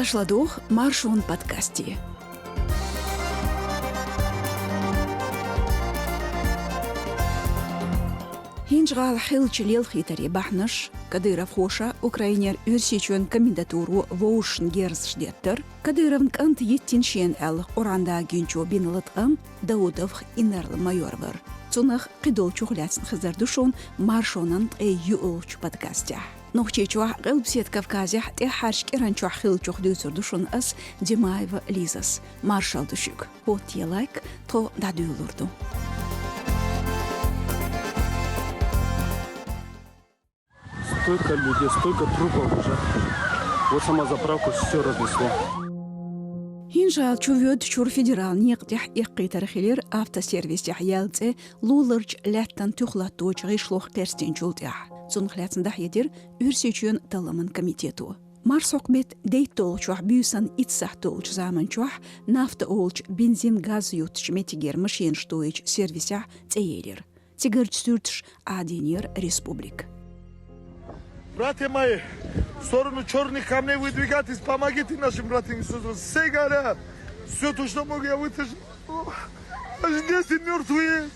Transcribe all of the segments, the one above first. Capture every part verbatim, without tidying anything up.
Аша ладугӀу Маршон подкасте. ХӀинжгӀала хиллача лелхийтарий бахьанаш, кадыровхоша Украинера Оьрсийчоьнан комендатуро вовшашна герзаш деттар, Кадыровн кӀанта йиттина шена аьлла Къуръан дагийначо бина латкъам, Даудов инарла-майор вар. Цунах, кхыдолчух лаьцна хезар ду шуна Маршонан ткъе йиъолча подкастехь. Нохчийчохь, Къилбаседа Кавказехь, тӀаьххьарча кӀиранчохь хиллачух дуьйцур ду шуна ас, Димаева Лизас. Маршалла ду шуьга. ХӀоттае лайк, тхо дӀадуьйлалур ду. Столько людей, столько трупов уже. Вот сама заправка, все разнесло. ХӀинжгӀала чу воьдучуьра федералан некъа тӀехь эккхийтар хилира автосервисехь яьлла цӀе луларча лаьттан туьха латточа гӀишлох кхерстинчул тӀаьхьа. Цунах лаьцна дӀахьедира Оьрсийчоьнан талламан комитето. Марсхьокху беттан дейтталгӀачохь буьйсанна итт сахьт долчу заманчохь нафта олучу бензин-газ юттучу меттигера машинаш тоечу сервисехь цӀе елира. Цигарчу суьрташа Ӏадийнера республика. Братья мои, в сторону Черных камней выдвигайтесь, помогите нашим братьям и сестрам. Все горят. Все то, что могу, я вытащу. Аж десять мертвые.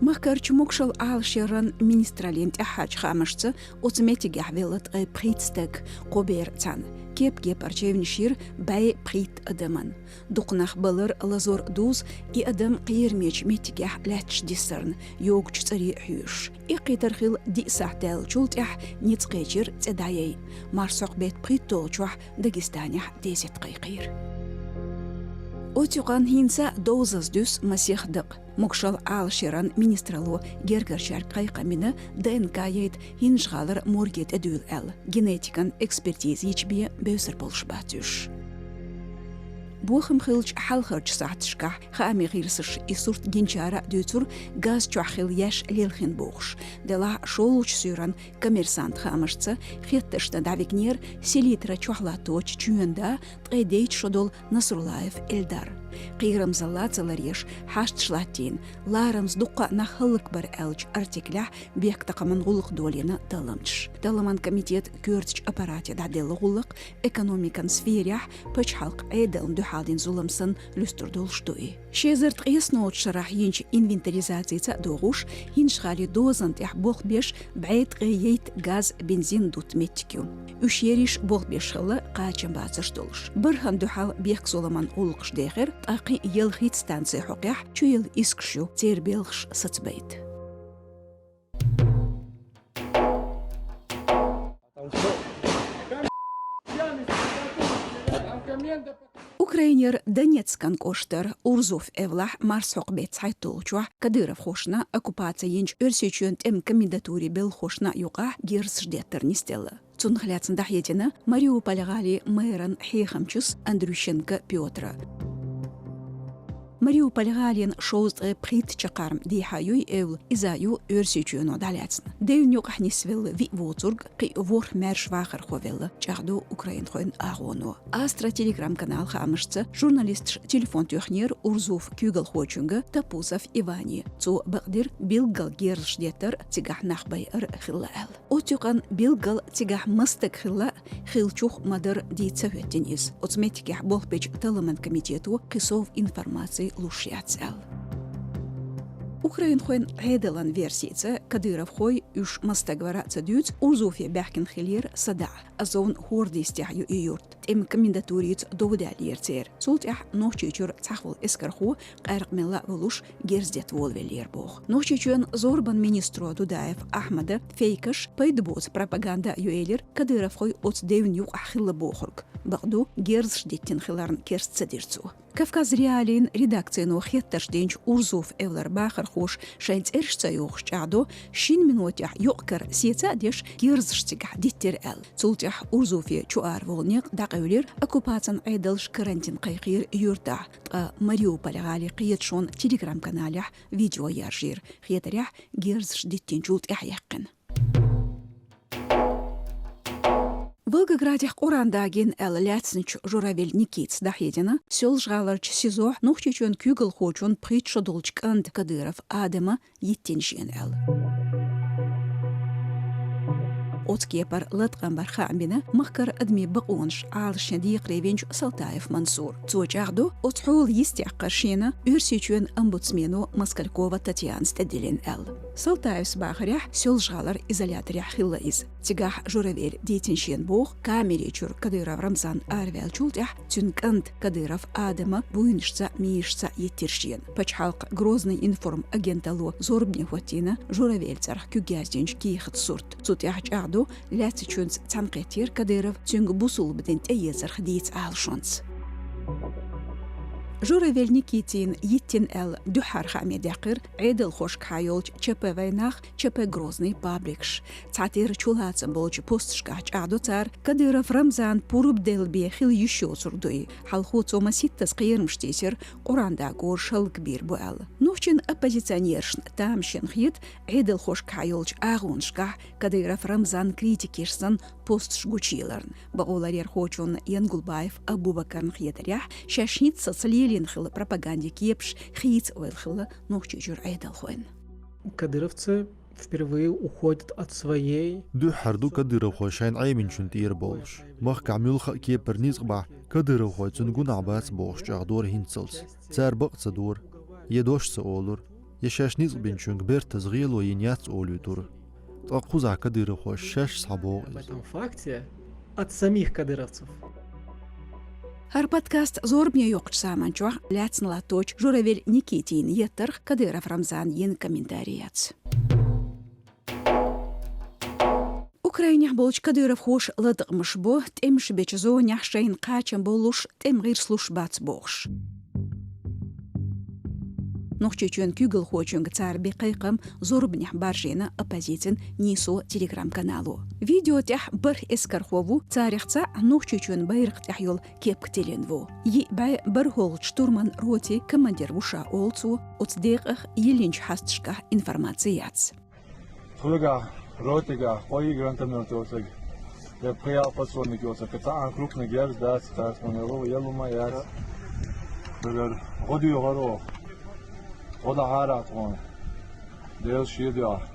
Махкарчу могашалла Ӏалашъяран министраллин тӀаьххьарчу хаамашца, оцу меттигехь велла ткъе пхийтта стаг, кхо бер цхьаьна, кеп-кепара чевнаш йира бӀе пхийтта адаман. Дукха нах балар, лазор дузу и адам кхерамечу меттигехь лаьтташ диссарна, йогучу цӀарий хьоьжуш. Эккхийтар хилла диъ сахьт даьллачул тӀаьхьа ницкъ кхечира цӀе дӀаяйа. Марсхьокху беттан пхийтталгӀачохь Дагестанехь дезет кхайкхийра. Оцу юкъанна хӀинца а довзаза дуьсу масех дакъа. Могашалла Ӏалашъяран министралло гергарчаьрга кхайкхам бина ДНК яйта ХӀинжгӀалара морге тӀедуьйла аьлла, генетикан экспертиза йича бен бевзар болуш бац уьш. Бохам хиллачу хьалхарчу сахьташкахь хаамийн гӀирсаша и сурт гиначара а дуьйцура, газ чохь хилла еш лелхина бохуш. Делахь а шолгӀачу суьйранна Коммерсант хаамашца хеттаршна дӀавигнера селитра чохь латточу чоьнан да, ткъе дейтта шо долу Насруллаев Эльдар. Кхерамзалла ца ларъеш, хьашташ латтийна, ларамаза дуккха а нах хӀаллакбар аьллачу артиклехь бехктакхаман гӀуллакх долийна талламчаша. Талламан комитета коьртачу аппарате дӀаделла гӀуллакх экономикан сферехь пачхьалкхан Ӏедална дуьхьал дина зулам санна луьстур долуш ду и. Ши эзар ткъаесналгӀачу шарахь йинчу инвентаризацица а догӀуш, ХӀинжгӀалин дозанна тӀехь болх беш бӀе ткъе дейтта газ, бензин дутта меттиг ю. Уьш ерриш болх беш хилла кхачам бацарш долуш. БархӀанна дуьхьал бехк-зуламан гӀуллакхаш дехира, ткъа кхин ялхитта станци хьокъехь чуелла искаш ю, церан белхаш сацабайта. Украинера Донецкан кӀоштара Урзуф эвлахь марсхьокху беттан цхьайтталгӀачохь кадыровхошна, оккупаци йинчу Оьрсийчоьнан тӀеман комендатурин белхахошна юкъахь герзаш деттар нисделла. Цунах лаьцна дӀахьедина Мариуполь-гӀалин мэран хьехамчас Андрющенко Пётра. Мариуполь-гӀалина шовзткъе пхийтта чаккхарма дехьа ю и эвла, иза ю Оьрсийчоьно дӀалаьцна. Девнна юкъахь нисвелла виъ воцург, кхин ворхӀ маьрша вахархо велла, чӀагӀдо украинхойн агӀоно. Астра телеграм-каналан хаамашца, журналисташа телефон тоьхнера Урзуфан куьйгалхочуьнга Топузов Иване. Цо бакъдира билггал герзаш деттар, цигахь нах байар хилла аьлла. Оцу юкъанна билггал цигахь маса стаг хилла а, хиллачух ма-дарра дийца ца хӀоьттина иза. Оцу меттигехь болх бечу талламан комитето кхин сов информаци луш яц аьлла. Украинхойн Ӏедалан версица, кадыровхой, уьш маса стаг вара а ца дуьйцу, Урзуфе баьхкина хиллера садаӀа. Азовн хӀордан йистехь ю и юрт. ТӀеман комендатурица дов даьллера церан. Цул тӀаьхьа Нохчийчуьра цхьаьхволу эскархо, къаьркъа мелла а волуш, герз детта волавеллера боху. Нохчийчоьнан зорбанан министро Дудаев Ахьмада фейкаш, пайда боцу пропаганда а ю элира, кадыровхой оцу девнна юкъахь хилла бохург. Бакъду, герзаш диттина хиларна керста ца дира цо. Кавказ.Реалиин редакцино хеттарш динчу Урзуф эвлара бахархоша шайн цӀераш ца йохуш чӀагӀдо, шина минотехь юкъ-кара сеца а деш, герзаш цигахь диттира аьлла. Цул тӀаьхьа Урзуфе чуара волу некъ дӀакъевлира, оккупацин Ӏедалша карантин кхайкхийра юьртахь, ткъа Мариуполь-гӀалин кхеташонан телеграм-каналехь видео яржийра, хетарехь, герзаш диттинчул тӀаьхьаяьккхина. Волгоградехь Къуръан дагийна аьлла лаьцначу Журавель Никитас дӀахьедина, Соьлжа-ГӀаларчу СИЗО-хь Нохчийчоьнан куьйгалхочун пхийтта шо долчу кӀанта Кадыров Адама йиттина шена аьлла. Оцу кепара латкъам бар хаам бина махкара адамийн бакъонаш Ӏалашъян декхаре винчу Салтаев Мансура. Цо чӀагӀдо, оцу хьолан йистехь кхара шена Оьрсийчоьнан омбудсмено Москалькова Татьянас тӀедиллина аьлла. Салтаевс бахарехь, Соьлжа-ГӀалара изоляторехь хилла иза. Цигахь Журавель дийцина шена боху, камери чуьра Кадыров Рамзан араваьллачул тӀаьхьа цуьнан кӀанта Кадыров Адама буйнашца, мийрашца йиттира шена. Пачхьалкхан Грозный информ агенталло зорбане хӀоттийна Журавелан цӀарах куьг яздинчу кехатан сурт. Цу тӀехь чӀагӀдо, лаьцначуьнца цхьаьнакхеттера Кадыров цуьнга бусулба дин тӀеэцарх дийца Ӏалашонца. Журавель Никитина йиттина аьлла дуьххьара хааме даьккхира Ӏедалхошкахьа йолчу ЧП «Вайнах», ЧП «Грозный» пабликаш. Цхьатерра чулацам болчу посташкахь чӀагӀдо цара, Кадыров Рамзан пурба делла бен хила йиш йоцург ду и. Хьалхо цо масийттаза кхерамаш тийсира, Къуръан дакъораш хӀаллакбийр бу аьлла. Нохчийн оппозиционерашна тамашийна хета Ӏедалхошкахьа йолчу агӀонашкахь Кадыров Рамзанан критикех санна посташ гучуеларна. Бакъоларъярхочунна Янгулбаев Абубакарна хетарехь, шаьш хӀинццалц лелийна хилла пропагандин кепаш хийца ойла хилла Нохчийчуьра Ӏедалхойн. Кадыровцы впервые уходят от своей. Дуьххьара ду кадыровхой шайна Ӏеминчун тӀера болуш. Махкахь муьлхха а кепара ницкъ бахь, кадыровхой цуьнан гунахь бац бохуш чӀагӀдора хӀинццалц. Цара бакъ ца дора, я дош ца олура, я шаьш ницкъ бинчуьнга бертаза гӀело йина яц олуьйтура. Ткъа кхузахь кадыровхоша шаьш схьабогӀу иза. В этом факте от самих кадыровцев. ХӀара подкаст зорбане йоккхучу саман чохь лаьцна латточу Журавель Никитина еттарх Кадыров Рамзана йина комментарий яц. Украинехь болчу кадыровхоша латкъамаш бо, тӀемаш бечу зонехь шайна кхачам боллуш, тӀеман гӀирс луш бац бохуш. Нохчийчоьнан куьйгалхочуьнга цара бен кхайкхам зорбанехь баржийна оппозицин «Нийсо» телеграм-канало. Видео тӀехь бархӀ эскархо ву, царах цхьаъ Нохчийчоьнан байракх тӀехь йолу кепка тиллина ву. Йиъ бӀе бархӀалгӀачу штурман ротин командир ву ша, олу цо, оцу декъах йиллинчу хьасташкахь информаци яц. Тхуьгахь, ротигахь, кхо-йиъ гранатомёт йоцург, я пхи-ялх подствольник йоцург, цхьаъ крупный герз дац, дац, хьуна ялу, ялу ма яц. Дагар гӀо дуьйхур оха. ГӀо дан хьара тхуна. Делан шен дуьхьа.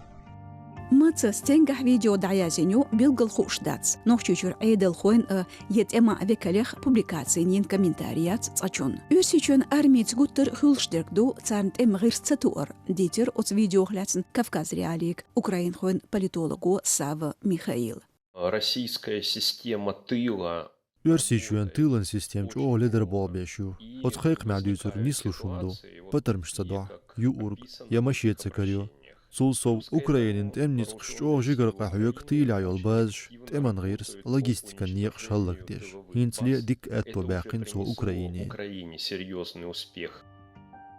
Маца, стенгахь видео дӀаязйина ю, билггал хууш дац. Нохчийчуьра Ӏедалхойн а, я тӀеман векалех публикацина йина комментарий яц цкъачунна. Оьрсийчоьнан армица гуттар а хуьлуш дерг ду царна тӀеман гӀирс ца тоар, дийцира оцу видеох лаьцна Кавказ.Реалиига украинхойн политолого Савва Михаила. Российская система тыла. Оьрсийчоьнан тылан система чӀогӀа ледара болх беш ю. Оцу кхайкхамехь дуьйцург нислуш хӀума ду. Патармаш ца дохь, юург, я машен ца карайо. Цул сов, Украинин тӀеман ницкъаш чӀогӀа жигара къахьоьгу тылехь йолу базаш, тӀеман гӀирс, логистикан некъаш хӀаллакдеш. ХӀинцале а дикка аьтто баьккхина цо Украине.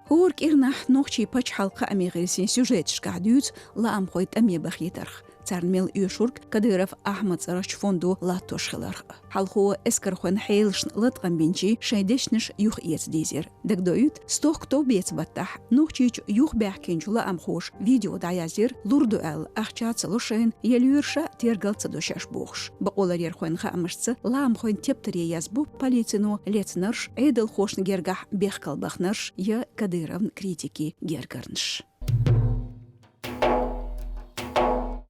ХӀора кӀирнахь нохчийн пачхьалкхан хаамийн гӀирсийн сюжеташкахь дуьйцу лаамхой тӀаме бахийтарх, царна мел оьшург Кадыров Ахьмадан цӀарахчу фондо латтош хиларх. Хьалхо эскархойн хьелашна латкъам бинчий шайн дешнаш юхаэца дийзира. Дагадоуьйту, стохка товбеца баттахь Нохчийчу юхабаьхкинчу лаамхоша видео дӀаяздира, лур ду аьлла, ахча а ца ло шайна, я лоьраша тергал ца до шаьш бохуш. Бакъоларъярхойн хаамашца, лаамхойн тептаре язбо полицино лецнарш, Ӏедалхошна гергахь бехкал бахнарш я Кадыровн критикийн гергарнаш.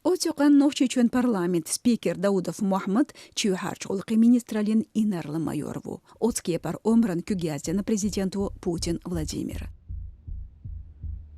Оцу юкъанна Нохчийчоьнан парламентан спикер Даудов Мохьмад чоьхьарчу гӀуллакхийн министраллин инарла-майор ву. Оцу кепара омранан куьг яздина президенто Путин Владимира.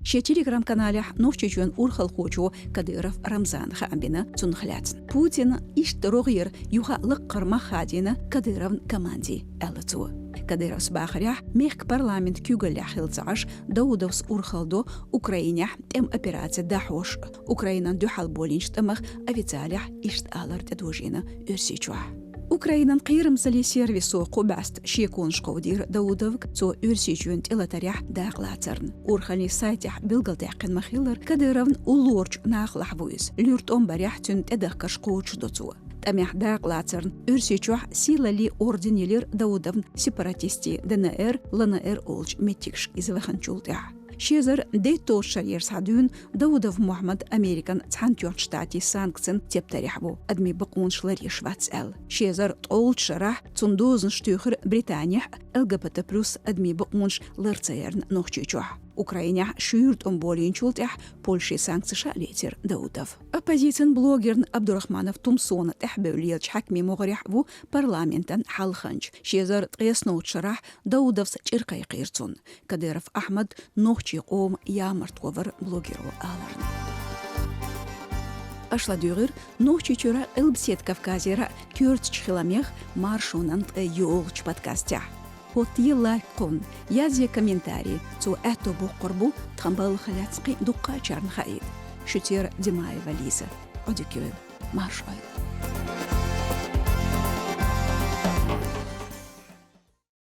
Шен телеграм-каналехь Нохчийчоьнан урхалхочо Кадыров Рамзана хаам бина цунах лаьцна. Путина иштта рогӀера юха лаккхара мах хадийна Кадыровн команде, аьлла цо. Кадыровс бахарехь, мехкан парламентан куьйгаллехь хилла ца Ӏаш, Даудовс урхалла до Украинехь тӀеман операци дӀахьош, Украинана дуьхьал болийначу тӀамах официалехь иштта алар тӀедожийна Оьрсийчохь. Украинан кхерамзаллин сервисо кху бӀаьста шеконаш кховдийра Даудовга цо Оьрсийчоьнан тӀелатарехь дакъалацарна. Урхаллин сайтехь билгалдаьккхина ма-хиллара, Кадыровн уллорачу нахалахь ву иза. Луьра тӀом барехь цуьнан тӀедахкарш кхочушдо цо. ТӀамехь дакъалацарна Оьрсийчохь Сийлаллин орден елира Даудовна сепаратистийн ДНР, ЛНР олучу меттигашка иза ваханчул тӀаьхьа. Ши эзар дейтталгӀачу шарера схьа дуьйна Даудов Мохьмад Американ Цхьаьнатоьхначу Штатийн санкцийн тептарехь ву, адамийн бакъонаш ларъеш вац аьлла. Ши эзар ткъолгӀачу шарахь цунна дозанаш туьйхира Британехь а, ЛГБТ плюс адамийн бакъонаш лар ца ярна Нохчийчохь. Украинехь шуьйра тӀом болийначул тӀаьхьа Польше санкцеш а лецира Даудов. Оппозицин блогерна Абдурахманов Тумсона тӀехьабевлла лелачу хьаькамийн могӀарехь ву парламентан хьалханча. Ши эзар ткъаесналгӀачу шарахь Даудовс чӀир кхайкхийра цунна, Кадыров Ахьмад нохчийн къоман ямартло вара блогеро аларна. Аша ладуьйгӀира Нохчийчуьра, Къилбаседа Кавказера коьртачу хиламех Маршонан ткъе йолхачу подкастехь. ХӀоттае лайк кхунна, язъе комментарий, цо аьтто боккхур бу тхан балхах лаьцна кхин дуккхачарна хаийта. Шуьцера Димаева Лиза. Ӏодика йойла. Марша Ӏойла.